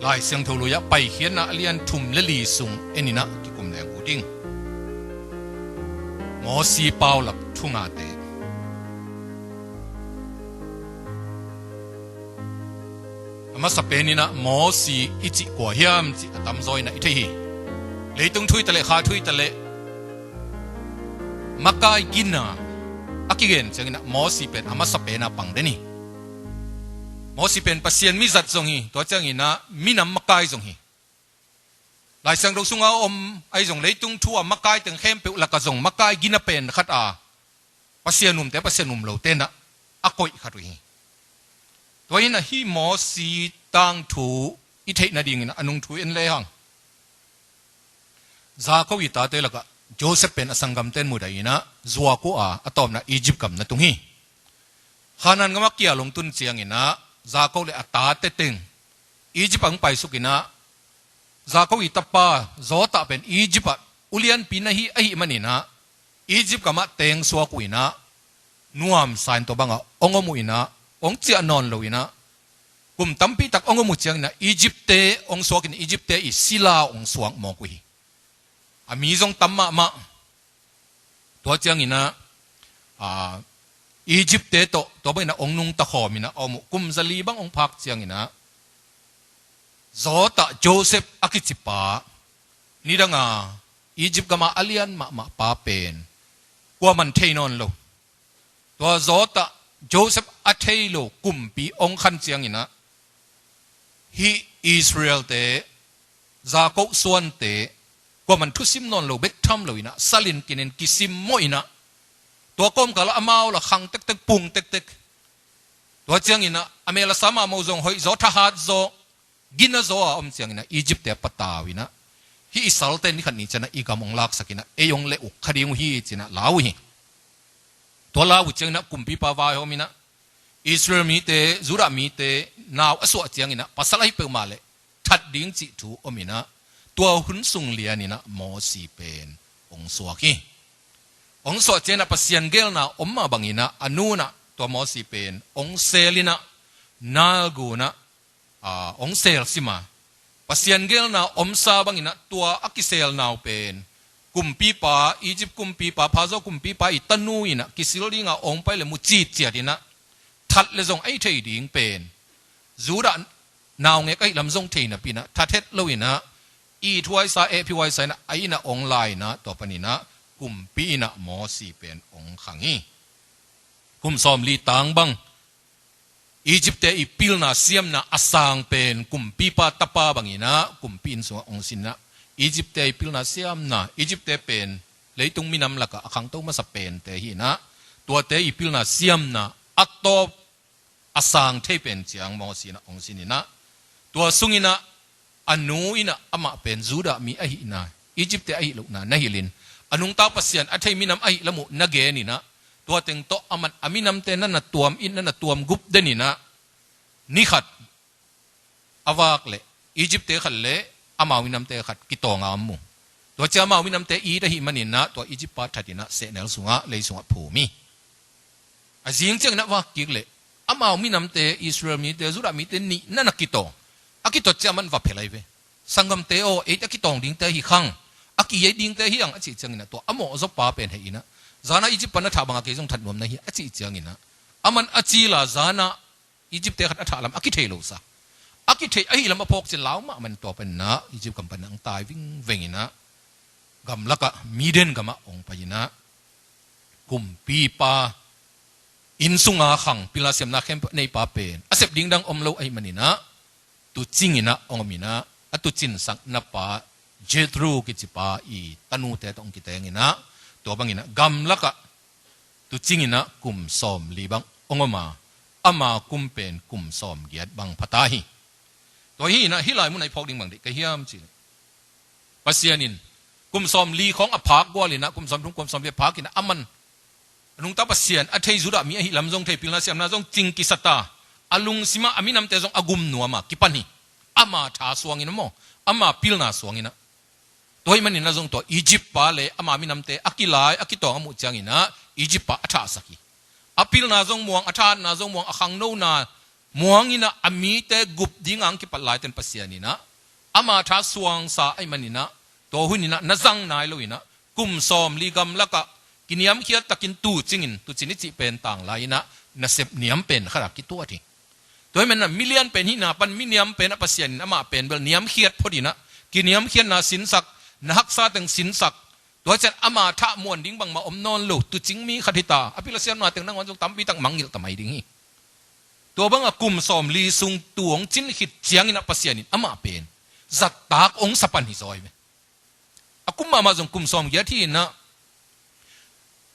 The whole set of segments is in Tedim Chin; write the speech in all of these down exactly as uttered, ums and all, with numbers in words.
Lai Siangtho lui-ah Paikhiatna a lian thum le li sung en in ah kikum leng uh ding. Mosi paulap thungate. A masa pen in ah Mosi i cih kua hiam cih a tamzaw in ah i thei hi. Leitung thu hi ta leh, kha thu hi ta leh, makai gina a kigen ciangin ah Mosi pen a masa pen ah pang den hi. Mosi pen Pasian mizat zong hi, tua ciangin ah minam makai zong hi. Lai Siangtho sunga om ahi zong, leitung thu a makai teng khempeuh lakah zong makai gina pen khat a, Pasian umte, Pasian um lote in ah a koih khat uh hi. Tua hi in ah hih Mosi tangthu i theih nadingin a nungthu en lehang, Jakob i tate lakah Joseph pen a sanggamten mudai in ah zuak uh a, a tawpna Egypt gam na tung hi. Khanaan gamah kial hong tun ciangin ah Jakob le a tate teng Egypt ah hong paisuk in ah, Jakob i tapa Joseph pen Egypt ah ulianpi na hi ahih manin ah Egypt gamah teng suak uh in ah, nuamsa in tua bangah hong om uh in ah, hong ciah nawn lo in ah, kum tampi tak hong om uh ciangin ah Egypt-te hong suak in, Egypt-te i sila hong suak mawk uh hi. A mi zong tam mahmah. Tua ciangin ah, a, Egypt-te tawh tua bangin ah hong nungta khawm in ah a om uh. Kum zali bang hong phak ciangin ah Joseph, Joseph a kicipa, nidanga Egypt gamah a lian mahmah pa pen kuaman thei nawn lo. Tua Joseph, Joseph a thei lo kumpi hong khan ciangin ah, hih Israel-te, Jakob suante kuaman thusim nawn lo bek tham lo in ah, salin kinin kisimmawh in ah, tua kawmkalah amau lah khang tektek, pung tektek. Tua ciangin ah a mel a sa mahmah uh zong hoih zaw, thahat zaw, gina zaw a om ciangin ah Egypt-te a patau in ah, hih i salte ni khat ni ciangin ah i gam hong laksak in ah, ei hong leh uk kha ding uh hi ci-in ah lau uh hi. Tua lau uh ciangin ah kumpipa vaihawm in ah, Israel mite, Judah mite nau a suah ciangin ah pasal ahi peuhmah leh that ding cih thu om in ah, tua hun sung lian in ah Mosi pen hong suak hi. Hong suah ciangin ah Pasian geelna om mah bangin ah a nu in ah tua Mosi pen hong seel in ah, Nile gun ah, a, hong seel sim a, Pasian geelna omsa bangin ah tua a kiseel nau pen kumpipa, Egypt kumpipa, Pharaoh kumpipa i tanu in ah kisil dinga hong pai leh mu citciat in ah, that leh zong a hih thei ding pen, Judah naungek ahih lam zong thei napi in ah, that het lo in ah, it huaisa, eh phi huaisa in ah, a inn ah hong la in ah, tua panin ah kumpi in ah Mosi pen hong khang hi. Kum sawmli tang bang Egypt-te i pilna siamna a sang pen kumpipa tapa bangin ah kumpi inn sungah hong sin in ah, Egypt-te i pilna siamna, Egypt-te pen leitung minam lakah a khangto masa pente hi in ah, tuate i pilna siamna a tawp a sang thei pen ciang Mosi in ah hong sin in ah, tua sungin ah a nu in ah amah pen Judah mi ahihna, Egypt-te ahi lohna na hilh in, a nungta Pasian a thei minam ahih lam uh na gen in ah, tua teng tawh aman a minamte na na tuam it, na na tuam gup den in ah, ni khat a vak leh Egypt-te khat leh amau minamte khat kitawng a om uh. Tua ciang amau minamte it ahih manin ah tua Egypt pa that in ah sehnel sungah, lei sungah phum hi. A zing ciangin ah vak kik leh amau minamte, Israel mite, Judah mite nih na na kitawng. A kitot ciang aman va phel ahi ve. Sanggamte aw, eite a kitawng dingte hi khang, a ki-it dingte hi hang a cih ciangin ah tua a mawhzaw pa pen hei in ah, zan ah Egypt pan a thah bangah kei zong that nuam na hi a cih ciangin ah, aman a cil a zan ah Egypt-te khat a thah lam a kithei lo sa. A kithei ahih lam a phawk cin lau mahmah in tua panin ah Egypt gam panin ah hong tai vingveng in ah, gamlakah Midian gamah hong pai in ah, kumpipa inn sunga khang pilna siamna khempeuh a neipa pen a sep ding dang om lo ahih manin ah, tuucing in ah hong om in ah, a tuucinsakna pa Jethro kicipa i tanute tawh hong kiteng in ah, tua bangin ah gamlakah tuucing in ah kum sawmli bang hong om a, ama kum pen kum sawmgiat bang pha ta hi. Tua hi in ah hih lai munah i phawk ding bang deih ka hiam cih leh, Pasian in kum sawmli khawng a phak gual in ah, kum sawmthum, kum sawmli a phak in ah, aman a nungta Pasian a thei Judah mi ahih lam zong thei, pilna siamna zong cing kisa ta, a lungsim ah a minamte zong a gum nuam a kipan hi. Ama tha suang in ah maw, ama pilna suang in ah. Tua ahih manin ah zong tua Egypt pa leh ama minamte a kilai, a kitawng a muh ciangin ah Egypt pa a thahsak hi. A pilna zong muang, a thahatna zong muang, a khangnona Muang in ah a mite gup ding a hong kipat laite'n Pasian in ah ama tha suangsa ahih manin ah, tua hun in ah na zang nai lo in ah, kum sawmli gamlak ah kiniamkhiat takin tuucing in, tuucing i cih pen tanglai in ah nasep niam pen khat ah kituat hi. Tua ahih manin ah milian pen hihna pan miniam pen ah Pasian in amah pen bel niamkhiat phot in ah, kiniamkhiatna sinsak, na haksa teng sinsak, tua ciang ama tha muan ding bangmah om nawn lo, tuucing mi khat hi ta, a pil a siamna teng nangawn zong tampi tak mangngilh ta mai ding hi. Tua bang a kum sawmli sung tuu hong cin khit ciangin ah Pasian in amah pen zattak hong sa pan hi zaw hi ve. A kum mahmah zong kum sawmgiat hi in ah,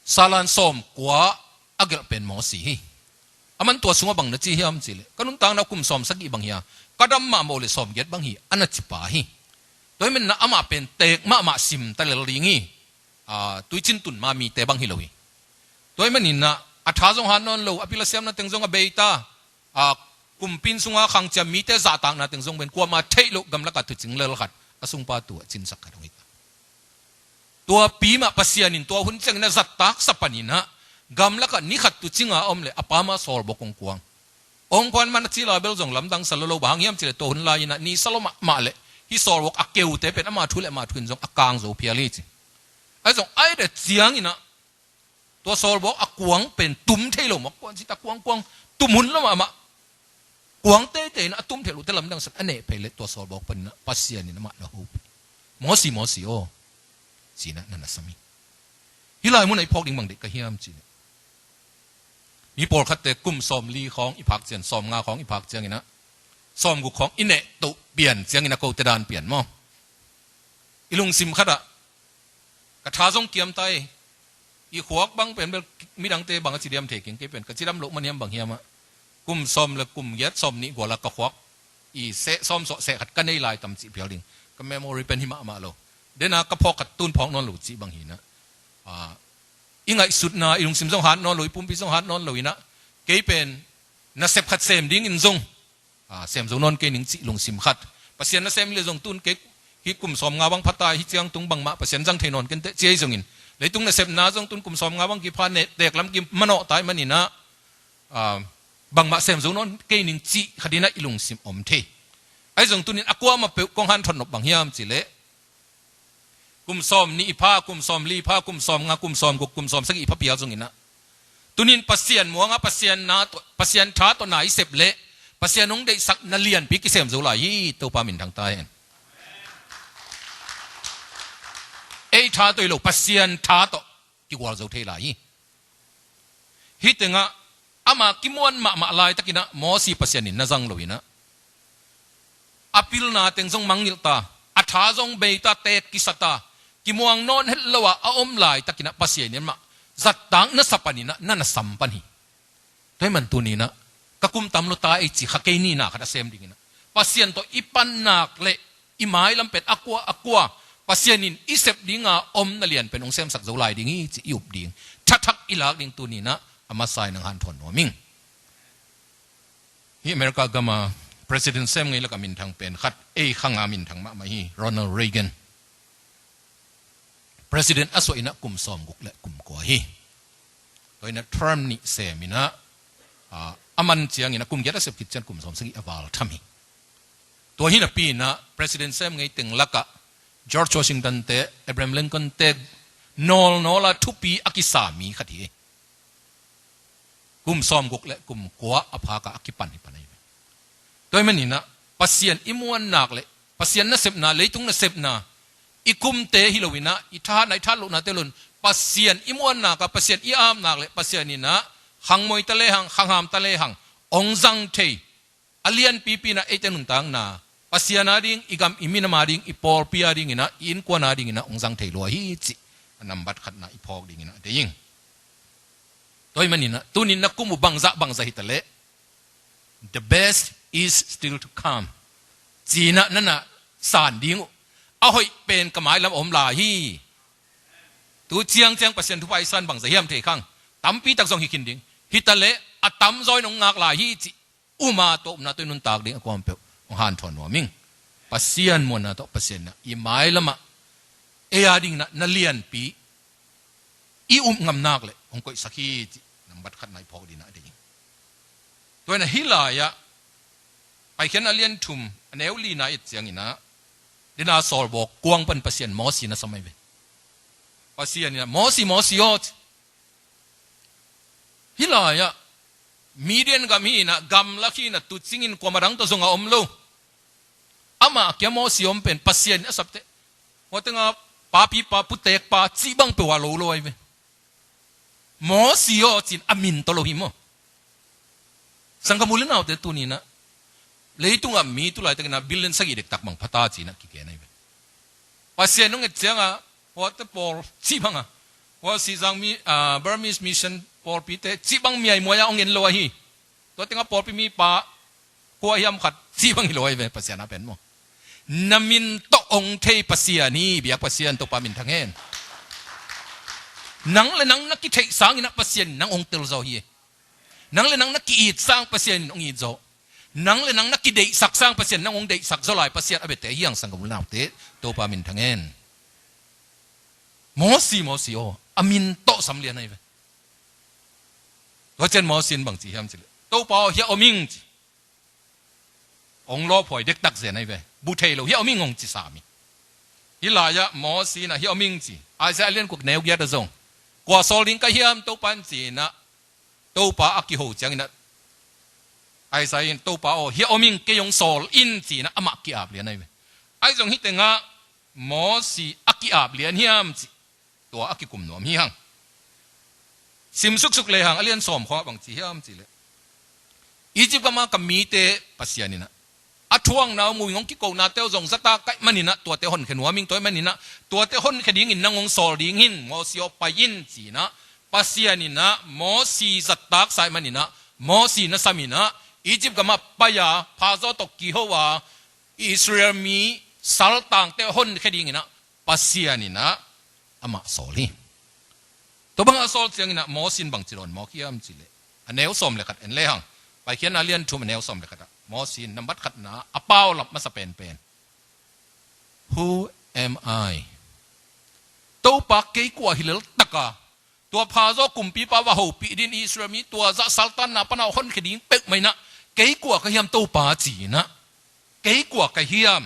salan sawmkua a gelh pen Mosi hi. Aman tua sungah bang na ci hiam cih leh, ka nuntakna kum sawmsagih bang hi a, ka dam mahmah uh leh sawmgiat bang hi, a na ci pa hi. Tua ahih manin ah amah pen teek mahmah sim ta lel ding hi. Ah, tuicin tun ma mite bang hi lo hi. Tua ahih manin ah a tha zong hat nawn lo, a pil a siamna teng zong a bei ta, ah, kumpi inn sunga khangciam mite zahtakna teng zong pen kuamah theih loh gamlak ah tuucing lel khat, a sungpa tuu ah cinsak khat hong hi ta. Tua pi mah Pasian in tua hun ciangin ah zattak sa pan in ah, gamlak ah ni khat tuucing a om leh a pa mah sawlbok hong kuang. Hong kuan man a ci lai bel zong lamdang sa lo lo, bang hang hiam cih leh tua hun lai in ah ni sa lo mahmah leh hih sawlbok a keute pen ama thu leh ama thu in zong a kang zo phial hi ci. Ahi zong, a et ciangin ah tua sawlbok a kuang pen tum thei lo mah, kuan ci ta, kuang kuang, tum hun lo mahmah. Kuang teitei in ah a tum thei lote lamdang sa in a neh phei leh tua sawlbok panin ah Pasian in amah na hopih. Mosi, Mosi aw, ci in ah na na sam hi. Hih lai mun ah i phawk ding bang deih ka hiam cih leh, mi pawlkhatte kum sawmli khawng i phak ciang, sawmnga khawng i phak ciangin ah, sawmguk khawng i neh toh pian ciangin ah kote dan pian maw? I lungsim khat ah ka tha zong kiam ta hi. I khuak bang pen bel midangte bang a ci diam thei keng, kei pen ka cidam loh man hiam bang hiam ah, kum sawm leh kum giat, sawmnih gual ah ka khuak i seh sawm sawh seh khat ka nei lai tam cih phial ding, ka memory pen hi mahmah lo. Dena ka phawk khat tun phawk nawn lo cih bang hi in ah, ah, i ngaihsutna, i lungsim zong hat nawn lo, i pumpi zong hat nawn lo in ah, kei pen nasep khat sem dingin zong, ah, sem zo nawn kei ning cih lungsim khat. Pasian nasem hi leh zong tun kei hih kum sawmnga bang pha ta, hih ciang tung bangmah Pasian zang thei nawn kei inteh ci hi zongin, leitung nasepna zong tun kum sawmnga bang kipha, neh teek lam kimanawh ta ahih manin ah, ah, bangmah sem zo nawn kei ning cih khat in ah i lungsim om thei. Ahi zong tuni in a kuamah peuh kong hanthot nop bang hiam cih leh, kum sawmnih i pha, kum sawmli i pha, kum sawmnga, kum sawmguk, kum sawmsagih i pha phial zongin ah, tuni in Pasian muang a, Pasian na tawh, Pasian tha tawh na i sep leh Pasian hong deihsak na lianpi kisem zo lai hi. Topa minthang ta hen. Ei tha tawh hi lo, Pasian tha tawh kigual zo thei lai hi. Hih teng ah ama kimuan mahmah laitakin ah Mosi Pasian in na zang lo in ah, a pilna teng zong mangngilh ta, a tha zong bei ta, teek kisa ta, kimuang nawn het lo a a om laitakin ah Pasian in amah zattak na sa pan in ah na na sam pan hi. Tua ahih man tuni in ah, ka kum tam lo ta ei ci kha kei nihna khat a sem dingin ah, Pasian tawh i pan nak leh i mailam pen a kua a kua, Pasian in i sep dinga omna lian pen hong semsak zo lai ding hi cih i up ding, thathak i lak ding tuni in ah a masa in hong hanthawn nuam ing. Hih America gam a President sem ngei lak a minthang pen khat, ei khang a minthang mahmah hi, Ronald Reagan. President a suah in ah kum sawmguk leh kum kua hi. Tua in ah term nih sem in ah, ah, a man ciangin ah kum giat a sep khit ciang kum sawmsagih a val tham hi. Tua hi napi in ah President sem ngei teng lak ah George Washington te, Abraham Lincoln te nawlnawl a thupi a kisa mi khat hi. Kum sawmguk leh kum kua a phak a a kipan hi pan ahi ve. Tua ahih manin ah Pasian i muan nak leh Pasian nasepna, leitung nasepna, i kumte hi lo in ah, i thahatna, i thahat lohnate lo in, Pasian i muan nak a, Pasian i ap nak leh Pasian in ah khangmoi ta lehang, khangham ta lehang hong zang thei, a lianpipi in ah eite nuntakna, Pasian a ding, i gam i minam a ding, i pawlpi a dingin ah, i innkuan a dingin ah hong zang thei lua hi cih a nambat khatna i phawk dingin ah deih ing. Tua ahih manin ah tuni in na kum uh bangzah bangzah hi ta leh, "The best is still to come," ci in ah na na san ding uh, "A hoih pen ka mailam a om lai hi." Tu ciangciang Pasian thupha i san bangzah hiam thei khang, tampi tak zong hi khin ding. Hi ta leh a tamzaw in hong ngak lai hi cih uma tawh upna tawh i nuntak ding a kuam peuh hong hanthawn nuam ing. Pasian muanna tawh Pasian na i mailam ah ei a dingin ah na lianpi i up ngam nak leh hong koihsak hi cih nambat khatna i phawk dingin ah deih ing. Tua in ah hih lai ah Paikhiatna a lian thum, a neu lina i et ciangin ah, dena sawlbawl kuang pan Pasian Mosi na sam ahi ve. Pasian in ah, "Mosi, Mosi aw," ci. Hih lai-ah Midian gam hi in ah, gamlak hi in ah, tuucing in kuamah dang tawh zong a om lo. Amah kia Mosi om pen Pasian in a sapte, hua tengah papipa, putekpa cih bang peuh a lo lo ahi ve. Mosi aw ci-in a min tawh lo hi maw. Sanggam u le naute, tuni in ah leitungah mi tu laitakin ah billion sagih dektak bang pha ta ci-in ah kigen ahi ve. Pasian hong et ciangah, huate pawl cih bangah, hua Sihzang mi, ah, Burmese Mission pawlpite cih bang miaimuai-ah hong en lo ahi. Tua tengah pawlpi mipa kua hiam khat cih bang hi lo ahi ve, Pasian a pen maw. Na min tawh hong thei Pasian hi, biak Pasian, Topa minthang hen. Nang le nang na kitheih sangin ah Pasian in nang hong tel zaw hi. Nang le nang na ki-it sang Pasian in hong it zaw. Nang le nang na kideihsak sang Pasian in nang hong deihsak zaw lai Pasian a biate hi hang, sanggam u le naute, Topa minthang hen. Mosi, Mosi aw, a min tawh sam lian ahi ve. Tua ciang Mosi in bang ci hiam cih leh, "Topa aw, hiah om ing," ci. Hong lawphuai dektak zen ahi ve. Bu thei lo, "Hiah om ing," hong ci sam hi. Hih lai-ah Mosi in ah, "Hiah om ing," ci. Isaiah a lian kua, neu giat ah zong, "Kua sawl ding ka hiam, Topa in?" ci-in ah Topa a kiho ciangin ah, Isaiah in, "Topa aw, hiah om ing, kei hong sawl in," ci-in ah amah ki-ap lian ahi ve. Ahi zong hih tengah Mosi a ki-ap lian hiam cih, tua a kikum nuam hi hang. Sim suksuk lehang, a lian sawm khawng ah bang ci hiam cih leh, "Egypt gam ah ka mite," Pasian in ah, "a thuakna uh mu ing, hong kikonate uh zong zat a ka hih manin ah tuate honkhia nuam ing. Tua hih manin ah tuate honkhia dingin nang hong sawl ding hi, Mosi aw, pai in," ci-in ah Pasian in ah Mosi zat taksa ahih manin ah, Mosi na sam in ah, Egypt gam ah pai-a, phazaw tawh kiho-a, Israel mi saltangte honkhia dingin ah Pasian in ah amah sawl hi. Tua bang a sawl ciangin ah Mosi in bang ci dawn mawk hiam cih leh, a neu sawm le khat en lehang, Paikhiatna a lian thum a neu sawm le khat ah Mosi in nambat khatna a paulap masa penpen, "Who am I? Topa, kei kua hi lel tak a, tua phazaw kumpipa va hopih dingin Israel mi tua zah saltanna pan a honkhia ding peuhmah in ah, kei kua ka hiam, Topa?" ci-in ah, "Kei kua ka hiam?"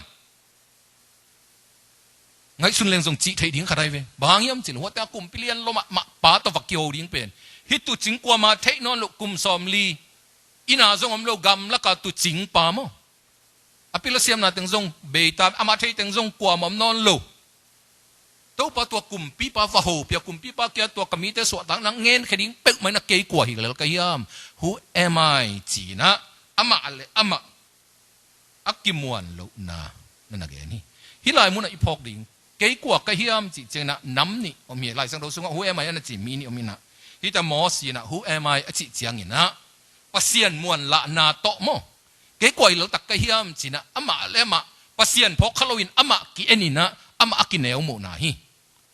Ngaihsun leng zong cih theih ding khat ahi ve. Bang hang hiam cih leh, huate a kumpi lian lua mahmah pa tawh va kiho ding pen, hih tuucing kuamah theih nawn loh, kum sawmli, inn ah zong om lo, gamlak a tuucing pa maw. A pil a siamna teng zong bei ta, amah thei teng zong kuamah om nawn lo. Topa, tua kumpipa va hopih a, kumpipa kiang ah tua ka mite suahtakna ngenkhia ding peuhmah in ah kei kua hi lel ka hiam? Who am I? Ci-in ah amah le amah a kimuan lohna na na gen hi. Hih lai munah i phawk ding, "Kei kua ka hiam?" cih ciangin ah nam nih om hi. Lai Siangtho sungah "Who am I?" a na ci mi nih om in ah, hih teh Mosi in ah, "Who am I?" a cih ciangin ah Pasian muanlahna tawh maw, "Kei kua hi lel tak ka hiam?" ci-in ah amah le amah Pasian phawk kha loin amah ki-en in ah amah a kineu muhna hi.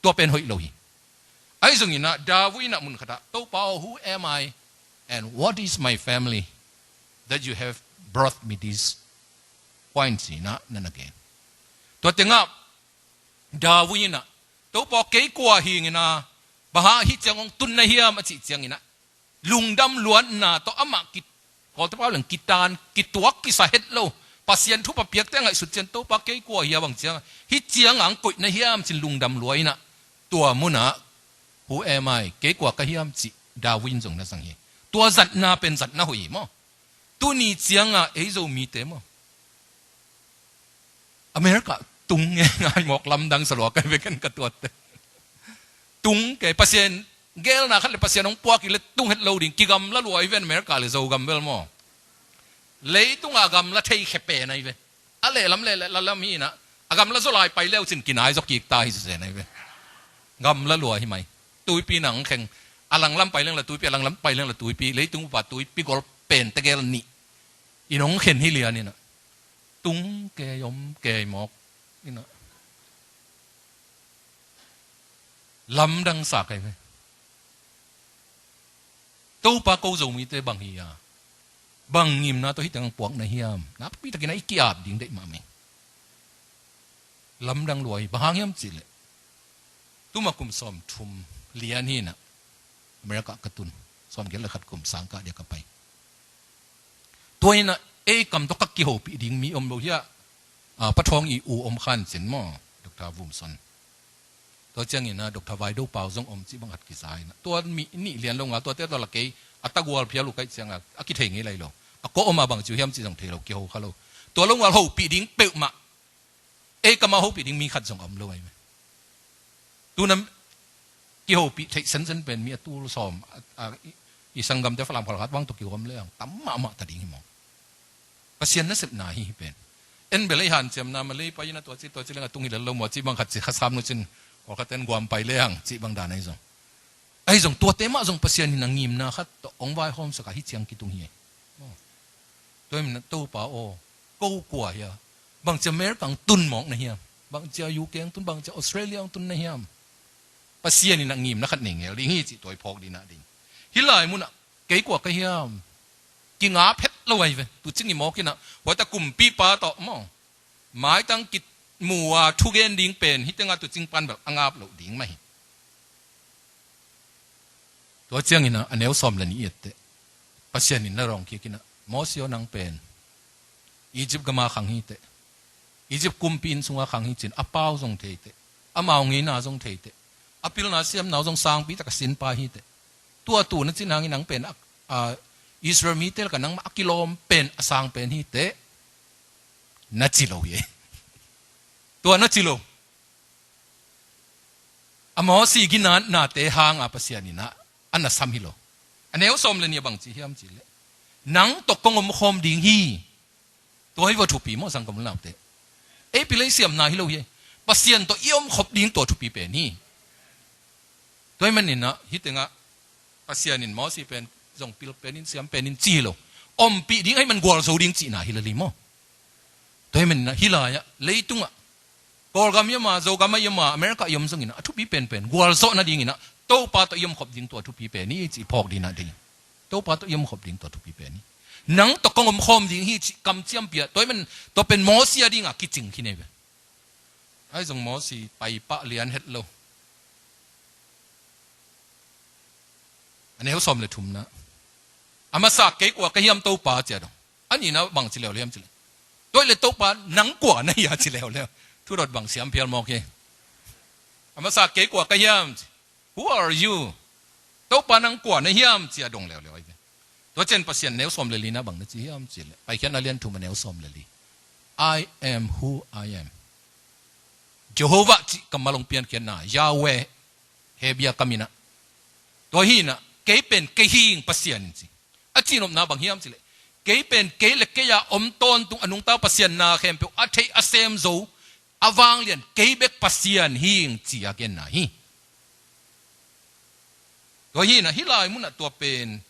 Tua pen hoih lo hi. Ahi zongin ah David in ah mun khatah, "Topa aw, who am I and what is my family that you have brought me this point?" ci-in ah na na gen. Tua tengah David in ah, "Topa aw, kei kua hi ing?" in ah, "Bang hang hih ciang hong tun na hiam?" a cih ciangin ah lungdam luatna tawh amah ki, Kawlte pau leng kitan, kituak kisa het lo, Pasian thupha piakte ngaihsut ciang, "Topa, kei kua hi a, bang ciang hih ciang hong koih na hiam?" ci-in lungdam lua in ah, tua munah, "Who am I? Kei kua ka hiam?" cih David in zong na zang hi. Tua zatna pen zatna hoih hi maw. Tuni ciangah ei Zomite maw, America tung nge ngai mawk, lamdang sa lua ka hi ve ken ka tuatte. Tung kei, Pasian geelna khat le Pasian hong puak hi leh tung het lo ding, kigamla lua hi ven America le Zogam bel maw. Leitungah gamla thei khe pen ahi ve. A lehlam le lehlam hi in ah, a gamla zaw lai pai le uh cin kinai zaw kik ta hi zen ahi ve. Gamla lua hi mai. Tuipi in hong khen. A langlam pai leng la tuipi, a langlam pai leng la tuipi. Leitung upa tuipi gol pen tegel nih in hong khen hi lian in ah, tung kei, om kei mawk in ah, lamdang sa kei ve. Topa, ko Zomite bang hi a, bang ngimna tawh hih teng hong puak na hiam? Nakpi takin ah i ki-ap ding deih mahmah ing. Lamdang lua hi. Bang hang hiam cih leh, tuma kum sawmthum lian hi in ah, America ka tun. Sawmgiat le khat kum sang kah dia ka pai. Tua in ah Ei kam tawh ka kihopih ding mi om lo hiah. Ah, Pa Thawng i u om khan cin maw, Doctor Vumson. Tua ciangin ah Doctor Vaido Pau zong om cih bang khat kiza in ah, tua mi nih lian lo ngal, tuate tawh la kei a tagual phial uh kaih ciangah a kithei ngei lai lo. A kua om a bang ci uh hiam cih zong thei lo, kiho kha lo. Tua lo ngal hopih ding peuhmah, ei kam a hopih ding mi khat zong a om lo ahi ve. Tuna kihopih theih sensen pen mi a tul sawm a, a, i, i sanggamte Falam khalkhat vang tawh kihuam leng tam mahmah ta ding hi maw? Pasian nasepna hi hi pen. En bel ei hanciamna Malay pai in a tua ci tua ci leng a tung hi lel lo maw, cih bang khat ci kha sam nu cin, kawlkhaten Guam pai leng cih bang dan ahi zong. Ahi zong tuate mah zong Pasian in a ngimna khat tawh hong vaihawmsak a hih ciang kitung hi. Tua hi manin ah Topa aw, ko kua hia? Bangci America ang tun mawk na hiam? Bangci a U K ang tun, bangci a Australia ang tun na hiam? Pasian in a ngimna khat nei ngel ding hi cih tua i phawk ding ah ding. Hih lai munah kei kua ka hiam? Kingap het lo ahi ve. Tucing i mawk in ah, huaita kumpipa tawh maw, maitang kimu a thugen ding pen hih tengah tucing pan bel a ngap loh ding mah hi. Tua ciangin ah a neu sawm le nih i et teh, Pasian in na rawng kik in ah, Mawsi aw, nang pen Egypt gama khang hi teh, Egypt kumpi inn sunga khang hi cin, a pau zong thei teh, amau ngeina zong thei teh, a pilna siamna uh zong sangpi tak a sinpa hi teh. Tua tu na cin hangin nang pen a, a, Israel mite lakah nangmah a kilawm pen, a sang pen hi teh, na ci lo hi. Tua na ci lo. A Mawsi ginatnate hanga Pasian in ah a na sam hi lo. A neu sawm le nih a bang ci hiam cih leh, nang tawh kong omkhawm ding hi. Tua hi va thupi maw, sanggam u le naute? Ei pil ei siamna hi lo hi. Pasian tawh i omkhop ding tua thupi pen hi. Tua hi manin ah hih tengah Pasian in Mawsi pen zong pil pen in, siam pen in ci hi lo. Ompih ding ahih man gualzo ding cihna hi lel hi maw? Tua hi manin ah hih lai-ah leitungah Kawlgam i om a, Zogam i om a, America i om zongin ah a thupi penpen gualzawh nadingin ah Topa tawh i omkhop ding tua thupi pen hi cih phawk ding ah ding. Topa tawh i omkhop ding tua thupi pen hi. Nang tawh kong omkhawm ding hi cih kamciampi ah, tua hi man tua pen Mawsi a dingah kicing khin hi ve. Ahi zong Mawsi paipah lian het lo. A neu sawm le thumna, a masa kei kua ka hiam Topa ci a dong. A nihna bang ci leuleu hiam cih leh, tua hi leh Topa nang kua na hia ci leuleu. Thudot bang siam phial mawk hi. A masa kei kua ka hiam ci. Who are you? Topa nang kua na hiam ci a dong leuleu ahi ve. Tua ciang Pasian neu sawm le lina bang na ci hiam cih leh, Paikhiatna lian thum a neu sawm le li, "I am who I am." Jehovah cih kammal hong piankhiatna, Yahweh, Hebia kam in ah. Tua hi in ah, kei pen kei hi ing Pasian in ci. A cihnopna bang hiam cih leh, kei pen kei le kei a om tawntung a nungta Pasian na khempeuh a theih a sem zo, a vanglian kei bek Pasian hi ing ci a genna hi. Tua hi in ah hih lai munah tua pen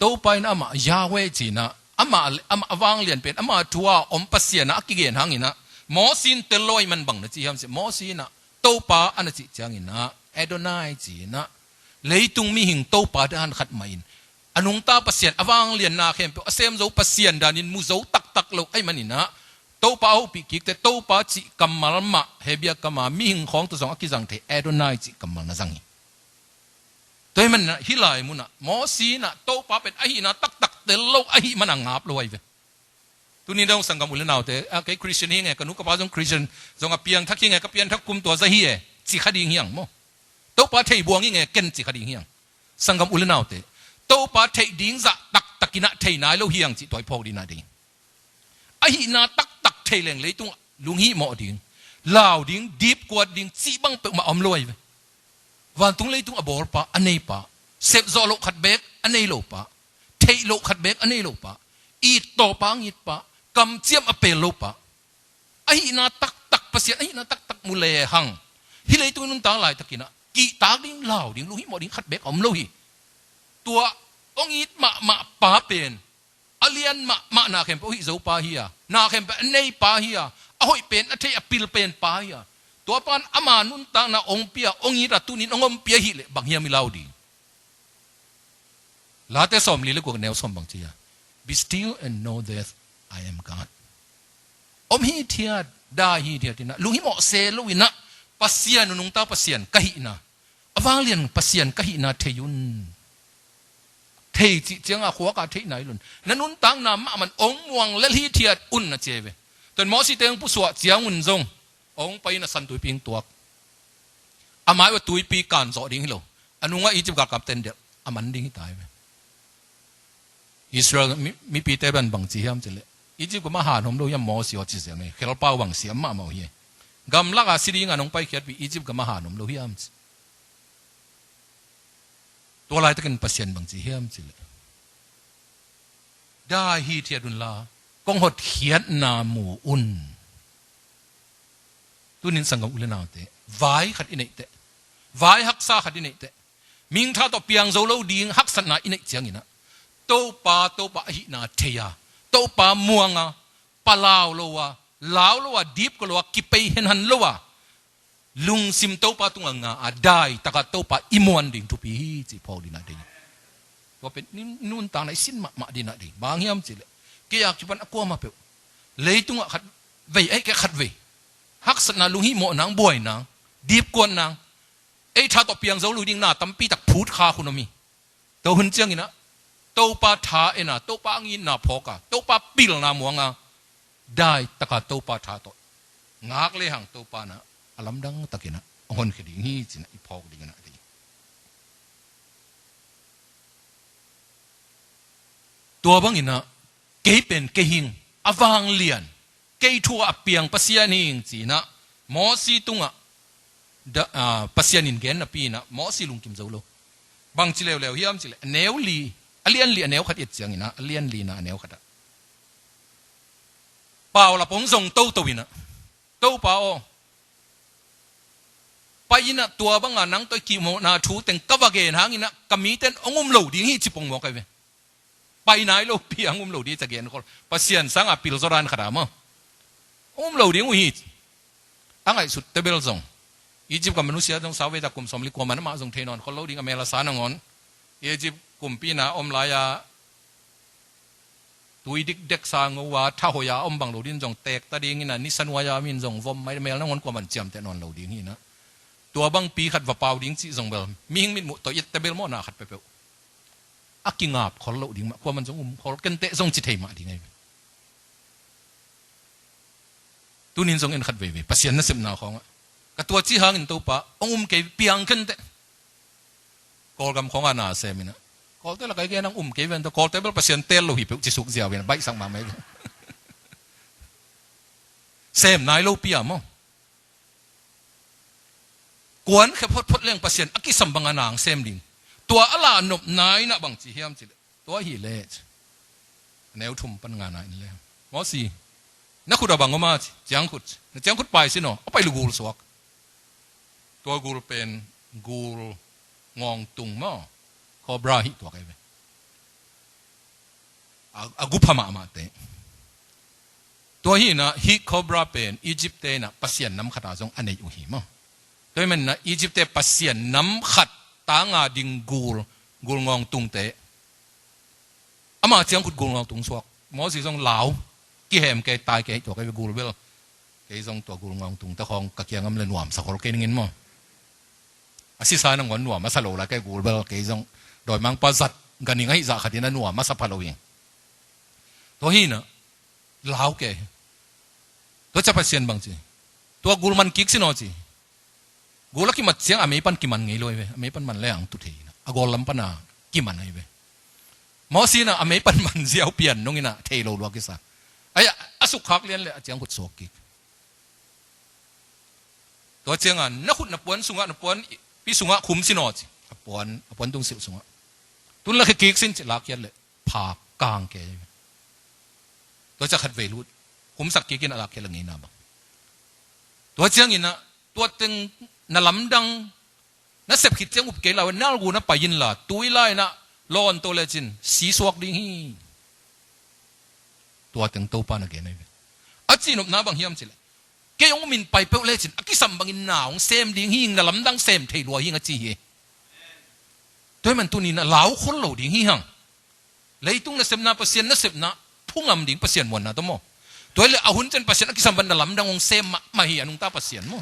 Topa in amah Yahweh ci in ah, amah, amah a vanglian pen, amah thu a om Pasian ah a kigen hang in ah, Mawsi in tel lo ahih man bang na ci hiam cih leh, Mawsi in ah Topa a na cih ciangin ah Adonai ci in ah, leitung mihing Topa dan khat mah in, a nungta Pasian, a vanglianna khempeuh a sem zo Pasian danin mu zo taktak lo ahih manin ah, Topa a hopih kikte Topa cih kammal mah Hebia kam a mihing khawng tawh zong a kizang thei Adonai cih kammal na zang hi. Tua ahih manin ah hih lai munah Mawsi in ah Topa pen ahihna taktak tel lo ahih man a ngap lo ahi ve. Tuni dong sanggam u le naute, a, kei Christian hi nge, ka nu ka pa zong Christian, zong a piangthak hi nge, ka piangthak kum tua za hi e, ci kha ding hi hang maw? Topa thei buang hi nge, ken ci kha ding hi hang. Sanggam u le naute, Topa theih ding zah taktak in ah thei nai lo hi hang cih tua i phawk ding ah ding. Ahihna taktak thei leng leitungah lunghihmawh ding, lau ding, dipkuat ding cih bang peuhmah a om lo ahi ve. Vantung leitung a bawlpa, a neipa, sepzawh loh khat beek a nei lopa, theih loh khat beek a nei lopa, ittawpa a ngitpa, kamciam a pel lopa, ahihna taktak Pasian, ahihna taktak mu lehang, hih leitung i nuntak laitakin ah kihtak ding, lau ding, lunghihmawh ding khat beek a om lo hi. Tua hong it mahmah pa pen a lian mahmah na khempeuh a hih zo pa hi a, na khempeuh a nei pa hi a, a hoih pen a theih a pil pen pa hi a, tua pan ama nuntakna hong pia, hong it a, tunin hong ompih ahih leh bang hiam i lau ding? Late sawmli le guk neu sawm bang ci a, "Be still and know that I am God." Om hithiat, dai hithiat in ah, lunghimawh se lo in ah, Pasian uh nungta Pasian ka hihna, a vanglian Pasian ka hihna thei un. Hei cih ciangah khuak a theih nai lo-in, na nuntakna mahmah in ong muang lel hithiat un, na ci hi ve. Tua in Mosi te ong pusuah ciangun zong ong pai-in a San Tuipi ong tuak. A mai uah tuipi kan zawh ding hi lo, a nungah Egypt galkapte in delh a man ding hi ta hi ve. Israel mi, mipite bang bang ci hiam cih leh, Egypt gam ah han om lo hiam Mosi aw, ci zel hi. Khelpau bang siam mahmah uh hi. Gamlak a si ding a nong paikhiatpih Egypt gam ah han om lo hiam ci. Tua laitakin Pasian bang ci hiam cih leh, dai hithiat un la, kong hotkhiatna mu un. Tuni in sanggam u le naute, vai khat i neih teh, vai haksa khat i neih teh, mihing tha tawh piang zo lo ding haksatna i neih ciangin ah, Topa, Topa ahihna thei a, Topa muang a, palau lo a, lau lo a, dipkua lo a, kipei henhan lo a, lungsim Topa tungah nga a, dai takah Topa i muan ding thupi hi cih phawk dingin ah dei. Tua pen i nuntakna i sin mahmah dingin ah dei. Bang hiam cih leh, kei a kipan a kuamah peuh, leitungah khat vei, ei, kei khat vei, haksatna, lunghihmawhna, buaina, dipkuatna, ei tha tawh piang zo lo ding na tampi tak phut kha hun om hi. Tua hun ciangin ah, Topa tha en a, Topa a ngitna phawk a, Topa pilna muang a, dai takah Topa tha tawh ngak lehang Topa in ah a lamdang takin ah hong honkhia ding hi ci-in ah i phawk dingin ah dei. Tua bangin ah, kei pen kei hi ing, a vanglian, kei thu a piang Pasian hi ing ci-in ah Mosi tungah da, ah, Pasian in gen napi-in ah Mosi lungkim zo lo. Bang ci leuleu hiam cih leh, a neu li, a lian li a neu khat i et ciangin ah, a lian lina a neu khat ah, paulap hong zong toto in ah, Topa aw, pai-in ah tua banga nang tawh i kihmuhna thu teng ka va gen hangin ah ka mite in hong um lo ding hi, ci pongmawk ahi ve. Pai nai lopi a hong um lo ding hi ci a genkhol. Pasian sanga pil zaw dan khat a maw, hong um lo ding uh hi. A ngaihsut tebel zong, Egypt gam a nusia zong, sau vei ta kum sawmli kua man amah zong thei nawn khol lo ding, a mel a sa nangawn. Egypt kumpi-in a om lai-a tui dikdek sa ngo a, tha hoih a om bang lo ding zong teek ta dingin ah, nisa nuai-a om in zong vom mai, mel nangawn kuaman ciamteh nawn lo ding hi-in ah, tua bangpi khat va pau ding cih zong bel mihing mitmuh tawh i et tebel maw, na khat peuhpeuh a kingap khol loh ding mah, kuaman zong um khol kenteh zong ci thei mah ding ahi ve. Tunin zong en khat veivei Pasian nasepna khawngah, ka tua ci hangin Topa hong um kei, piang kenteh. Kawlgam khawngah na sem in ah, Kawlte lakah i gen hang um kei ven ta, Kawlte bel Pasian teel lo hi peuh ci suk ziau in ah, baihsak mahmah hi. Sem nai lopi a maw, kuan khep photphot leng Pasian a kisam banga nang sem ding. Tua a la nopna in ah bang ci hiam cih leh, tua hi leh, a neu thum pan ngana in leh, Mosi, na khut ah bang om a ci, ciangkhut ci. Na ciangkhut pai sin aw. A pai leh gul suak. Tua gul pen gul ngawngtung maw, cobra hi tuak ahi ve. A, a gupha mahmahte. Tua hi-in ah, hih cobra pen Egypt-te in ah pasian nam khat a zong a nei uh hi maw. Tua hi manin ah Egypt-te pasian nam khat tanga ding gul, gul ngawngtungte, ama ciangkhut gul ngawngtung suak. Mosi zong lau, kihem kei, tai kei, tua kei gul bel. Kei zong tua gul ngawngtungte khawng ka kiangah om leh nuamsa khol kei ning in maw. A sisa nangawn nuam a sa lo lai, kei gul bel kei zong dawimangpa zat ganing ahih zah khatin a nuam a sa pha lo hi. Tua hi-in ah lau kei. Tua ciang Pasian bang ci, tua gul man kik sin aw ci. Gul a kimat ciang a mei pan kiman ngei lo ahi ve. A mei pan man lehang tu thei hi-in ah, a gawl lam pana kiman ahi ve. Mosi in ah a mei pan man ziau pian nung in ah thei lo lua kisa. Ai, a sukkhak lian leh a ciangkhut suak kik. Tua ciangah na khut na puanpi sungah, na puanpi sungah khum sin aw ci. A puan, a puan tungsilh sungah. Tun lakhia kik sin ci, lakkhiat leh phak kang kei. Tua ciang khatvei lut, khumsak kik in ah lakkhiat leh ngeina bang. Tua ciangin ah, tua teng na lamdang, na sep khit ciang up kei lai, nalgu na pai inla, tui lai-in ah lawn to lecin si suak ding hi. Tua teng Topa na gen ahi ve. A cihnopna bang hiam cih leh, kei hong um in pai peuh lecin a kisam bangin na hong sem ding hi ing, na lamdang sem thei lua hi ing, a ci hi. Tua hi man tunin ah lau khol lo ding hi hang. Leitung nasepna, Pasian nasepna, phungam ding Pasian muanna tawh maw. Tua hi leh a hun ciang Pasian a kisam bangin na lamdang hong sem mahmah hi, a nungta Pasian maw.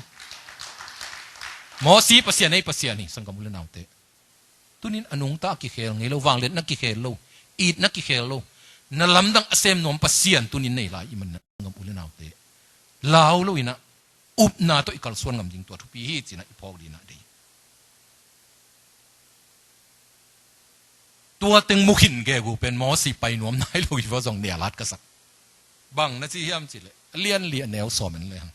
Mosi Pasian, ei Pasian hi, sanggam u le naute. Tunin a nungta a kikhel ngei lo, vangliatna kikhel lo, itna kikhel lo, na lamdang a sem nuam Pasian tunin nei lai i hih manin a, sanggam u le naute, lau lo in a, upna tawh i kalsuan ngam ding tua thupi hi ci-in a i phawk ding in a deih. Tua teng mu khin gegu pen Mosi pai nuam nai lo hi va, zong nial hat ka sak. Bang na ci hiam cih leh, a lian li a neu sawm en le hang.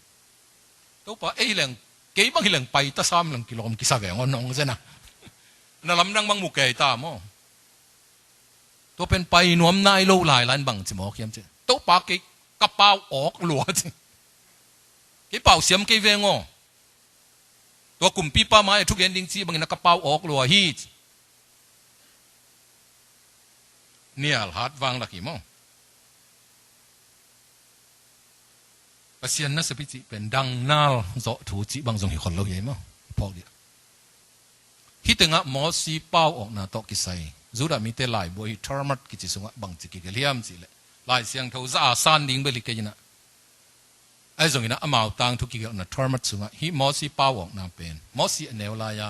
Topa, ei hi leng, kei bang hi leng pai ta sam leng kilawm kisa veng aw, nong zen a. Na lamdang bang mu kei ta maw. Tua pen pai nuam nai lo lai lai in bang ci mawk hiam cih leh, Topa, kei ka pau awk lua ci. Kei pau siam kei veng aw. Tua kumpipa mai-ah thugen ding cih bangin a ka pau awk lua hi ci. Nial hat vang lak hi maw. Pasian nasep i cih pen dangnal zawh thu cih bang zong hi khol lo hi ei maw. Phawk dih. Hih tengah Mosi pau awkna tawh kisai Judah mite laibu ahi Talmud kici sungah bangci kigelh hiam cih leh, Lai Siangtho za a san ding bel hi kei in a, ahi zongin a amau tangthu kigelhna Talmud sungah hih Mosi pau awkna pen Mosi a neu lai-a,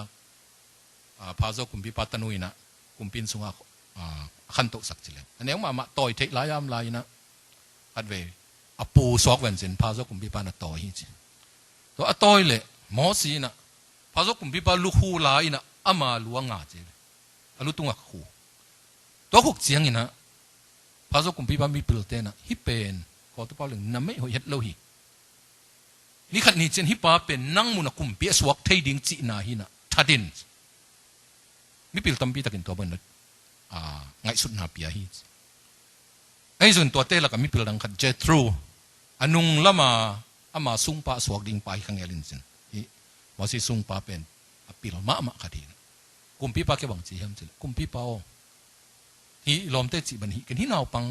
a, Pharaoh kumpipa tanu in a kumpi inn sungah, a, a khantohsak ci leng, a neu mahmah tawi theih lai-a om lai in a, khatvei a pu suak ven cin Pharaoh kumpipa in a tawi hi ci. Tua a tawi leh Mosi in a Pharaoh kumpipa lu khu lai in a ama lu a nga ci ve. A lu tungah khu. Tua khuk ciangin a Pharaoh kumpipa mipilte in a, hih pen, kawltu pau leng, na meih hoih het lo hi. Ni khat ni ciang hih pa pen nang mun a kumpi a suak thei ding cihna hi in a, that in. Mipil tampi takin tua bangin a, a, ngaihsutna pia hi. Ahi zongin tuate lakah mipil dang khat Jethro, a nung lama ama sungpa a suak ding pa hi kha ngel in cin. Hih Mosi sungpa pen a pil mahmah khat hi. Kumpipa kiang bang ci hiam cih leh, kumpipa aw, hih i lawmte cih bang hi ken, hih naupang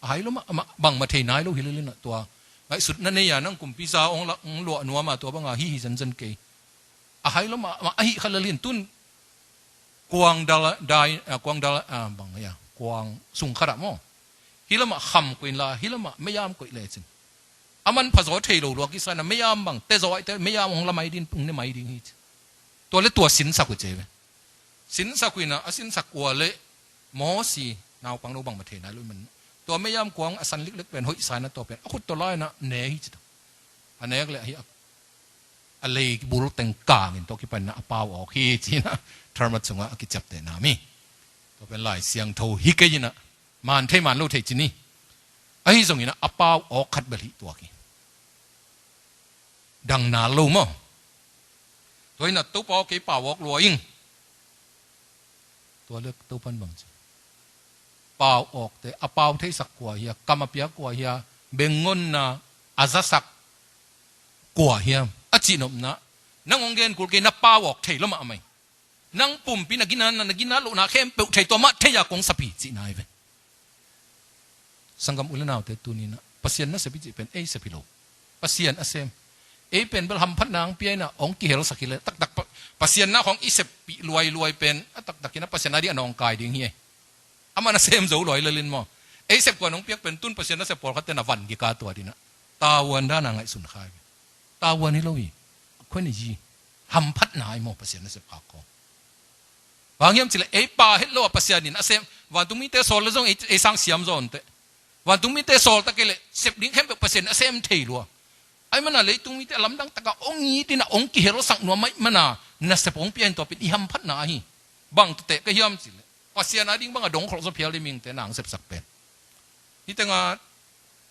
a hai lo mah, amah bangmah thei nai lo hi lel in a, tua ngaihsutna nei-a nang kumpi za hong la, hong luah nuam a, tua banga hi hi zenzen kei. A hai lo mah, amah ahih kha lel in tun kuang dal, dai, a, kuang dal, a, bang hia, kuang sung khatah maw, hih lamah kham koih inla, hih lamah meiam koih lecin, a manpha zaw thei lo lua kisa in a, meiam bang te zaw ahih teh meiam hong la mai ding, hong ne mai ding hi ci. Tua le tua sinsak uh ci ei ve. Sinsak uh in a, a sinsak kua le Mosi naupang lo bangmah thei nai lo ahih man, tua meiam kuang a san liklik pen hoihsa in a, tua pen a khut tawh la in a ne hi ci ta. A nek leh hih a, a leibul teng kangin tua kipan in a a pau awk hi ci in a, Talmud sungah a kiciaptehna mi. Tua pen Lai Siangtho hi kei in a, man thei man lo thei ci ni. Ahi zongin a a pau awk khat bel hi tuak hi. Dangnal lo maw. Tua in a Topa aw, kei pau awk lua ing. Tua le Topan bang ci, pau awkte a pau theisak kua hia, kam a piak kua hia, bengonna a zasak kua hiam a cihnopna, nang hong gen kul kei, na pau awk thei lo mahmah hi. Nang pumpi na ginatna, na ginat lohna khempeuh thei, tua mah thei-a kong sap hi cihna hi ve. Sanggam u le naute, tuni in a Pasian nasep i cih pen ei sep hi lo. Pasian a sem. Ei pen bel hamphatna hong pia in a, hong kihelsak hi leh taktak Pa-, Pasian na khawng i seppih luailuai pen a taktak in a Pasian a ding a nawngkai ding hi ei. Amah na sem zo luai lel in maw. Ei sep kuan hong piak pen tun Pasian nasep pawlkhatte na van kika tua ding in a, tavuan dan a ngaihsun kha hi ve. Tavuan hi lo hi. Khuan i ji. Hamphatna hi maw Pasian nasep khak khawng. Bang hiam cih leh ei pau het lo a Pasian in a sem. Vantung mite sawl le zong ei, ei sang siam zaw inteh. Vantung mite sawl ta kei leh sep ding khempeuh Pasian in a sem thei lua. Ahih man a leitung mite a lamdang takin hong it in a, hong kihelsak nuam ahih man a nasep hong pia in, tua pen i hamphatna ahi. Bang tawh teh ka hiam cih leh, Pasian a ding bang a dongkholh zaw phial ding mihingte na hong sepsak pen. Hih tengah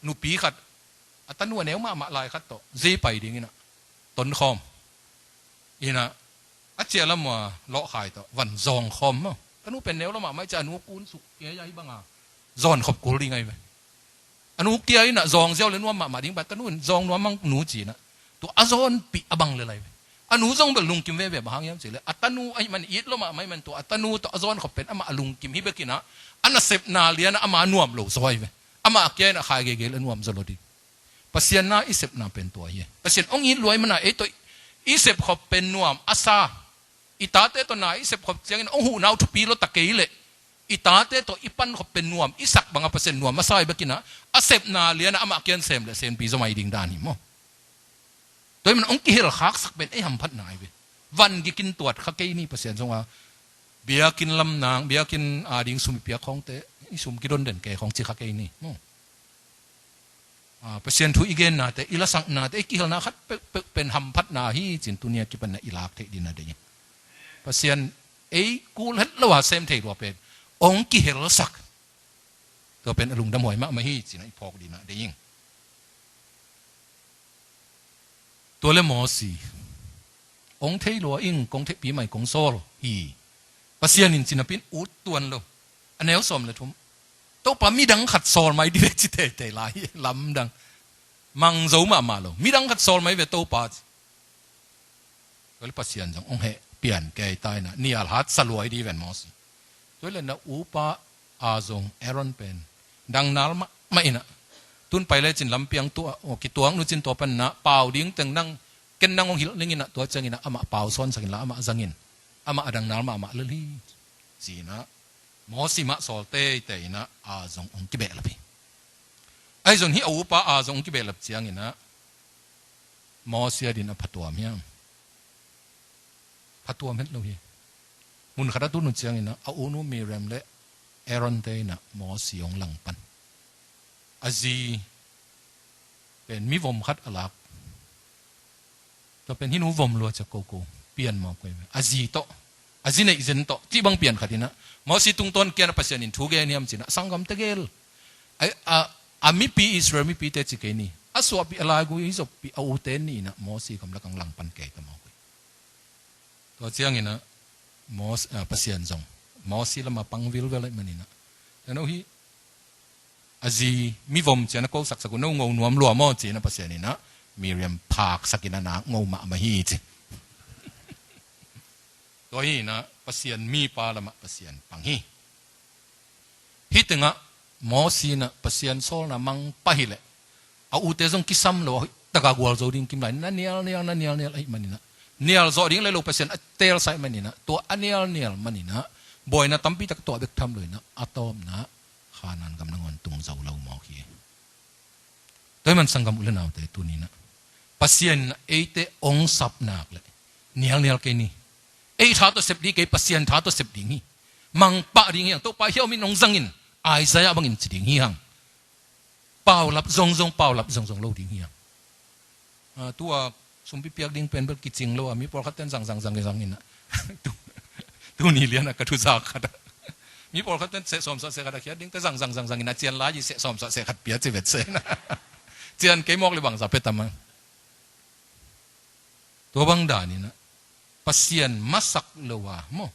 nupi khat, a tanu a neu mahmah lai khat tawh zei pai ding in a tonkhawm in a, a ciah lam ua lawhkhai tawh van zawngkhawm maw. Tanu pen neu lo mahmah hi ci a, a nu kun suk kei a, hih bang a zawnkhop kul ding ahi ve. A nu kia in a zawng ziau le nuam mahmah ding, bang a tanu in zawng nuam mang nu ci in a, tua a zawnpih a bang lel ahi ve. A nu zong bel lungkim veve, bang hang hiam cih leh a tanu ahih man, it lo mahmah ahih man, tua a tanu tawh a zawnkhop pen amah a lungkim hi bek in a, a nasepna lian a ama nuam lo zaw ahi ve. Amah kia in a khai geige le nuam zaw lo ding. Pasian na i sepna pen tua hi. Pasian hong it lua ahih man a ei tawh i sepkhop pen nuam a sa. I tate tawh na i sepkhop ciangin hong huhna uh thupi lo ta kei leh, i tate tawh i pankhop pen nuam i sak bang a Pasian nuam a sa hi bek in a, a sepna lian a amah kia in sem le sempi zaw mai ding dan hi maw. Tua ahih man hong kihelkhaksak pen ei hamphatna ahi ve. Van gikin tuat kha kei ni, Pasian zong a Biakinn lam nang, biakinn ading sum i piak khawngte, i sum kidon den kei khawng ci kha kei ni. No. Ah, Pasian thu i gennate, i lasaknate, i kihelna khat peuhpeuh pen hamphatna hi cin, tuni a kipanna i lak theih dingin a deih. Pasian ei kul het lo a sem thei lua pen hong kihelsak. Tua pen a lungdam huai mahmah hi cin a i phawk dingin a deih. Tua le Mosi, hong thei lua ing, kong theihpih mai kong sawl hi. Pasian in cinapin ut tuan lo. A neu sawm le thum. Topa midang khat sawl mai di ve ci teitei lai hi, lamdang. Mang zo mahmah lo. Midang khat sawl mai ve Topa ci. Tua le Pasian zong hong heh pian kei ta inah, nial hat sa luai di ven Mosi. Tua le na upa a zong Aaron pen dangnal mahmah inah, tun pai lecin lampiang tuah, aw, kituak nucin tua pan inah pau ding teng nang, ken nang hong hilh ning inah, tua ciang inah amah pau sawnsak inla amah zangin, amah a dangnal mahmah lel hi. Ci inah Mosi mah sawl teitei inah a zong hong kibehlap hi. Ahi zong hih a upa a zong hong kibehlap ciang inah Mosi a din a phatuam hiam? Phatuam het lo hi. Mun khat a tun uh ciang inah a unu Miriam le Aaron te inah Mosi hong langpan. A zi pen mivom khat a lak. Tua pen hih nu vom lua cia koko pian mawk koi ve. A zi tawh, a zi neih zen tawh cih bang pian khat inah, Mosi tungtawn kian a Pasian in thu gen hiam cinah, sanggam tegel. A, a, a mipi, Israel mipite ci kei ni. A suahpih, a laigui zoppih a ute ni inah Mosi gamlak ang langpan kei ta mawk koi. Tua ciang inah Mos-, ah, Pasian zong Mosi lamah pang vilvel ahih man inah, na no hi, a zi mivom cian a kosaksak uh, no ngo nuam lua maw ci inah Pasian inah Miriam phaksak inah na ngo mahmah hi ci. Tua hi inah Pasian mipa lamah Pasian pang hi. Hih tengah Mosi inah Pasian sawlna mang pah hileh a ute zong kisam lo a, hoih taka gualzo ding kim lai, na nialnial, na nialnial ahih man inah, nial zawh ding le lo Pasian a teelsa ahih man inah, tua a nialnial man inah buaina tampi tak tuah bek tham lo inah a tawpna Khanaan gam nangawn tung zo lo mawk hi. Tua ahih man sanggam u le naute, tuni inah Pasian inah eite hong sap nak leh nialnial kei ni. Ei tha tawh sep ding kei, Pasian tha tawh sep ding hi. Mang pah ding hi hang. Topa hiau min hong zangin, Isaiah bangin ci ding hi hang. Paulap zongzong, paulap zongzong lo ding hi hang. Ah, tua sumpi piak ding pen bel kicing lo a, mi pawlkhat ten zang zang zang zang inah. Tu, tuni lian a ka thuzak khat a, mi pawlkhat ten seh sawmsah seh khat a khiat ding te zang zang zang zang inah, cian lai i seh sawmsah seh khat pia ci vet seh inah. Cian kei mawk le bangza pia tam a. Tua bang dan inah Pasian masak lo a maw,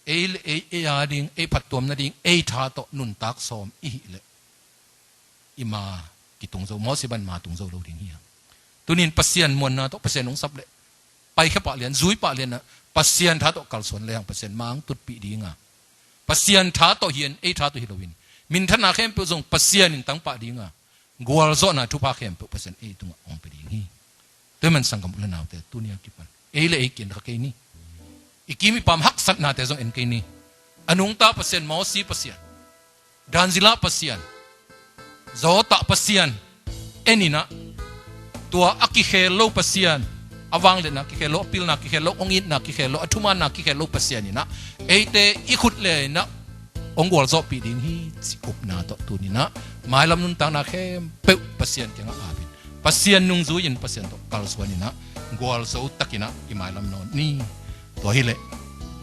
ei le ei, ei a ding, ei phattuam nading ei tha tawh nuntak sawm i hih leh i ma kitung zo, Mosi ban ma tung zo lo ding hi hang. Tunin Pasian muanna tawh Pasian hong sap leh paikhia pah lian, zui pah lian ah Pasian tha tawh kalsuan le hang Pasian ma hong tutpih ding a, Pasian tha tawh hi in, ei tha tawh hi loin, minthanna khempeuh zong Pasian in tang pah ding a, gualzawhna thupha khempeuh Pasian ei tungah hong pia ding hi. Tua ahih man sanggam u le naute, tuni a kipan ei le ei kian kha kei ni. I kim i pam haksatnate zong en kei ni. A nungta Pasian, Mosi Pasian, dan zila Pasian, zawtah Pasian en inah, tua a kikhel lo Pasian, a vangliatna kikhel lo, a pilna kikhel lo, hong itna kikhel lo, a thumanna kikhel lo Pasian inah eite i khut le inah hong gualzawhpih ding hi cih upna tawh tuni inah mailam nuntakna khempeuh Pasian kiangah apin, Pasian nungzui in Pasian tawh kalsuan inah gualzo tak inah i mailam nawn ni. Tua hileh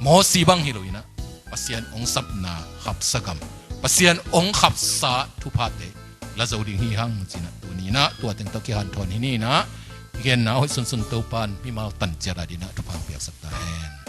Mosi bang hi lo inah Pasian hong sapna khapsa gam, Pasian hong khapsa thuphate la zo ding hi hang ci inah tuni inah tua teng tawh kihanthawn hi ni inah, i genna hoih sunsun Topan mimal tan ciat a ding inah thupha hong piaksak ta hen.